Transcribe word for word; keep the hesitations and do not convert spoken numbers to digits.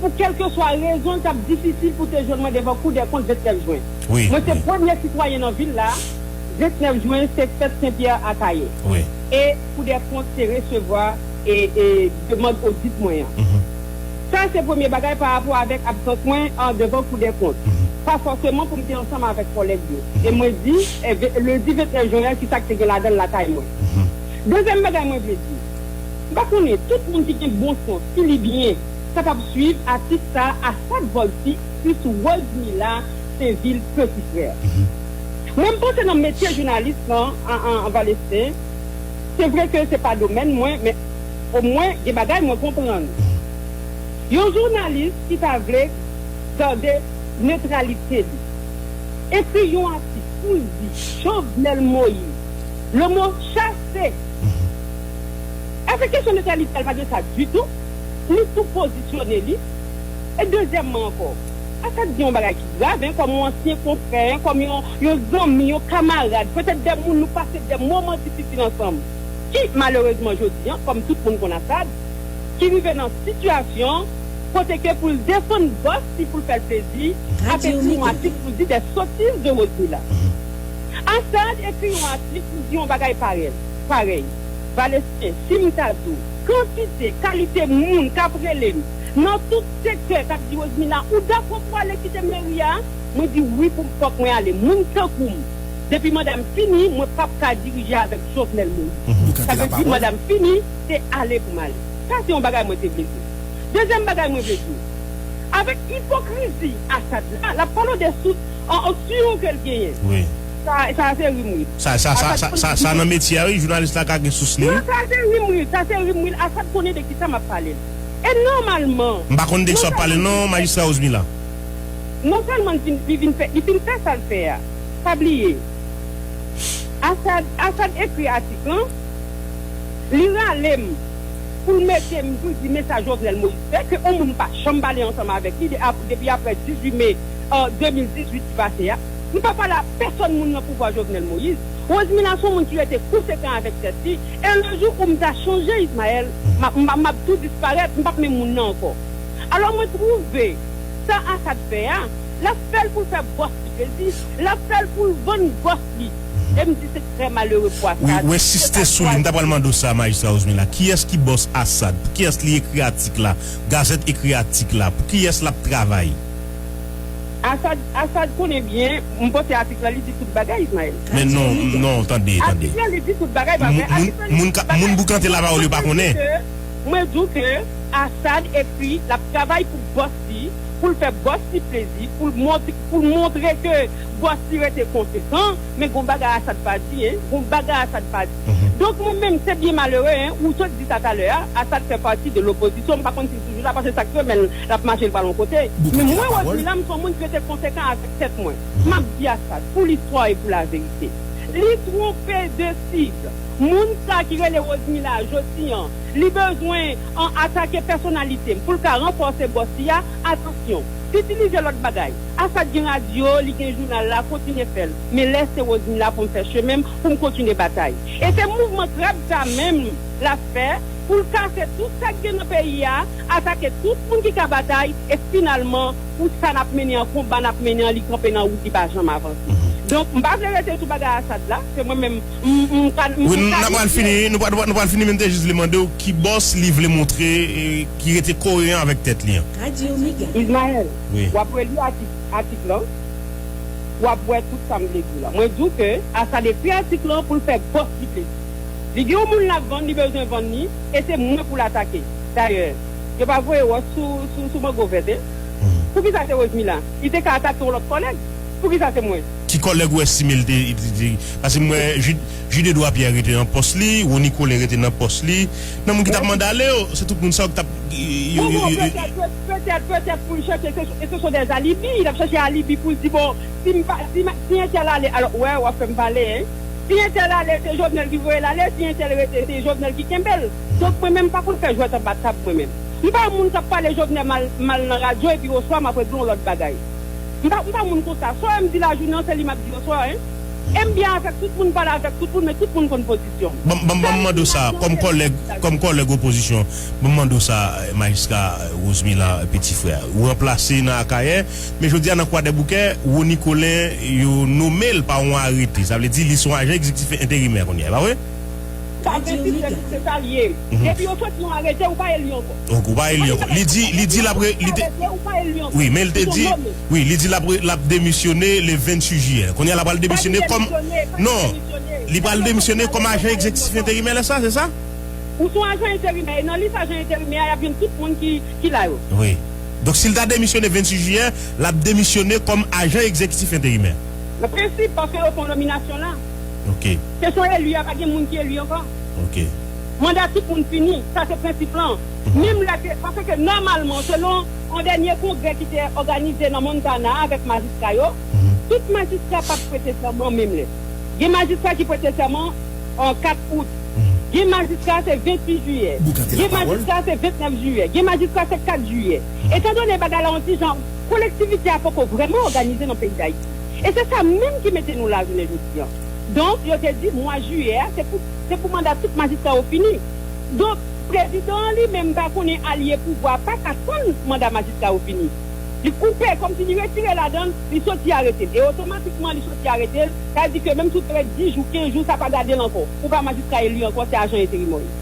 pou kèlkeswa rezon, l t ap difisil pou te jwenn mwen devan Kou dè Kont vennèf jen. Wi, mwen se wi. Premye sitwayen nan vil la, vennèf jen, se fèt Sen Pyè Akayè. Wi. E Kou dè Kont te resevwa e, e demann odit mwen an. Mhm. Sa se premye bagay pa rapò avèk absans mwen an devan Kou dè Kont. Mhm. Pa fòseman pou m te ansanm avèk kòlèg yo. Mhm. E mwen di, e, ve- lendi vennèf jen an, ki sa k te gen ladan l lakay mwen. Mhm. Dezyèm bagay mwen vle di, m pa konnen, tout moun ki gen bon sans, ki li byen, kapab swiv atik sa a, Asad Volcy ekri sou Rosemila Sainvil, Petit Frère. Mhm. Mwen, m panse nan metye jounalis lan, an, an, an Valesten, se vre ke se pa domèn mwen, men omwen, gen bagay mwen konprann. Mhm. Yon jounalis ki ta vle gade netralite li, ekri yon atik pou l di Jovenel Moïse, le mot chassé. Mhm. Èske kesyon netralite a, l pa gen sa ditou? Li tou pozisyone li. E dezyèmman ankò, Asad di yon bagay ki grav, en, kòm yon ansyen konfrè, en, kòm yon, yon zanmi, yon kamarad, petèt de moun nou pase de moman difisil ansanm, ki, malerezman, jodi an, kòm tout moun konn Asad, ki rive nan sitiyasyon kote ke pou l defann bòs li, pou l fè l plezi, ap ekri yon atik pou l di des sottises de Rosemila. Asad ekri yon atik pou l di yon bagay parèy, parèy. Valesten, si m ta di w kantite, kalite moun k ap rele m nan tout sektè k ap di, Rosemila, ou dakò pou ale kite meri a? Mwen di wi, pou fòk mwen ale. Moun tankou m, depi manda m fini, mwen p ap ka dirije avèk Jovenel Moïse. Mhm. Sa vle di, manda m fini, se ale pou m ale. Sa se yon bagay mwen te vle di. Dezyèm bagay mwen vle di, avèk ipokrizi Asad la, l ap pale de sous, an, an, sous ke l genyen. Wi. Sa, sa se rim wi. Sa, sa, sa, Asad sa, sa, sa nan metye a, wi, jounalis la ka gen sous li, wi. Non, sa se rim wi, sa se rim wi. Asad konnen de ki sa m ap pale. E nòmalman, m pa konn de ki sa w ap pale, non, majistra Rosemila. Non sèlman li vin, li vin fè, li fin fè sa l fè a. Pa bliye, Asad, Asad ekri atik lan, li rale m pou l mete m pou l di men sa Jovenel Moïse fè, ke yon moun pa janm pale ansanm avèk li de, ap, depi aprè dizuit me, euh, de mil dizuit ki pase a. M pa pale a pèsòn moun nan pouvwa Jovenel Moïse. Rosemila se yon moun ki rete konsekan avèk tèt li. E le jou ou m ta chanje, Ismaël, m ap, m ap, m ap tou disparèt, m p ap menm moun nan ankò. Alò, mwen twouve sa Asad fè a, l ap fè l pou l fè bòs li plezi, l ap fè l pou l vann bòs li. E m di se trè malere pou Asad. Wi, ou ensiste sou li, m ta pral mande w sa, majistra Rosemila. Kiyès ki bòs Asad? Pou kiyès li ekri atik la? Gazèt ekri atik la. Pou kiyès l ap travay? Asad, Asad konnen byen, m panse atik la, li di tout bagay, Ismaël. Men non, non, tande, tande. Atik la, li di tout bagay, pa vre? Moun, moun, moun boukante lapawòl yo pa konnen. Mwen di w ke Asad ekri, l ap travay pou bòs li, pou l fè bòs li plezi, pou l montre, pou l montre ke bòs li rete konsekan, men gon bagay Asad pa di, en, gon bagay Asad pa di. Mhm. Donk, mwen menm, se byen malere, en, ou sot di sa talè a, Asad fè pati de lopozisyon, m pa konn si l toujou la, paske sa k fè men l ap mache, l pral yon kote. Men mwen, Rosemila, m se yon moun ki rete konsekan avèk tèt mwen. M ap di Asad, pou listwa e pou laverite, li twonpe de sib. Moun sa ki rele Rosemila jodi an, li bezwen an atake pèsonalite m pou l ka ranfòse bòs li a, atansyon, li itilize lòt bagay. Asad gen radyo, li gen jounal la, kontinye fè l. Men lèse Rosemila pou m fè chemen m, pou m kontinye batay. E se mouvman krab sa menm l ap fè, pou l kase tout sa k gen nan peyi a, atake tout moun ki ka batay, e finalman, pou sa n ap mennen an, konba n ap mennen an, li kanpe nan wout, li pa janm avanse. Mhm. Donk, m pa vle rete sou bagay Asad la, se mwen menm, m, m, m ka, m, wi, m ka n ap pral fini, nou pral, nou pral fini, men m te jis vle mande w ki bòs li vle montre, e, ki rete koeran avèk tèt li an. Radyo Mega. Ismaël, wi, w ap reli atik, atik lan, w ap wè tout sa m vle di w la. Mwen di w ke Asad ekri atik lan pou l fè bòs li plezi. Li gen yon moun l ap vann, li bezwen vann li, e se mwen pou l atake. Dayè, yo pa voye wòch sou, sou, sou mango vèt, en. Mhm. Poukisa se Rosemila? Li te ka atake yon lòt kòlèg. Poukisa se mwen? Ki kòlèg ou estime l te, te, te, paske m wè Jude, Jude Edouard Pierre rete nan pòs li, Rony Colin rete nan pòs li. Nan moun ki t ap mande ale yo, se tout moun sa yo ki t ap, yo, yo, yo, yo. Bon, bon, petèt, petèt, petèt pou l chèche, se, se, se son dè alibi, l ap chèche alibi pou l di, bon, si m pa, si m, si entèl ale, alò, wè, w ap fè m pale, en. Si entèl ale, se Jovenel ki voye l ale, si entèl rete, se Jovenel ki kenbe l. Donk, mwen menm, m pa konn fè jwèt anba tab, mwen menm. M pa moun k ap pale Jovenel mal, mal nan radyo, epi oswa m ap regle yon lòt bagay. M pa, m pa moun konsa. Sa w wè m di lajounen an, se li m ap di oswa, en. E m byen avèk tout moun, pale avèk tout moun, men tout moun konn pozisyon m. Ban m mande w sa, kòm kòlèg, kòm kòlèg opozisyon, ban m mande w sa, eh, Majistra, eh, Rosemila, eh, Petit Frère, ou ranplase nan Akayè, men jodi a nan Kwadèboukè, Rony Colin, yo nome l pa yon arete. Sa vle di li se yon ajan egzekitif enterimè kounye a, e pa vre? Sa vle di se sa l ye. Depi yo sot yon arete, ou pa eli ankò. Donk, ou pa eli ankò. Li di, li di l ap re-, li te, wi, men li te di, wi, li di l ap re-, l ap demisyone le venntuit jiyè. Kounye a, l ap al demisyone kòm, non, li pral demisyone kòm ajan egzekitif enterimè lè sa, se sa? Ou se yon ajan enterimè, e nan lis ajan enterimè a, y ap jwenn tout moun ki, ki la yo. Wi. Donk, si l ta demisyone venntuit jiyè, l ap demisyone kòm ajan egzekitif enterimè. Nan prensip, paske yo fè yon nominasyon la. Ok. Se sou eli a, pa gen moun ki eli ankò. Ok. Manda tout moun fini, sa se prensip lan. Menm lè ke, paske nòmalman, selon yon dènye kongrè ki te òganize nan Montana avèk majistra yo, tout majistra p ap prete sèman menm lè. Gen majistra ki prete sèman an kat out. Gen majistra se venntuit jiyè. Gen majistra se vennèf jiyè. Gen majistra se kat jiyè. Etandone bagay la yon ti jan, kolektivite a poko vrèman òganize nan peyi Dayiti. E se sa menm ki mete nou la jounen jodi a. Donk, yo te di mwa jiyè a, se pou, se pou manda tout majistra yo fini. Donk, prezidan an li menm pa konnen alye pouvwa pa ka tann manda majistra yo fini. Li koupe, kòmsi li retire ladan l, li soti arete l. E otomatikman, li soti arete l, sa vle di ke menm si w te ret dis jou, kenz jou, sa pa gade l ankò. Ou pa majistra eli ankò, se ajan enterimè w ye.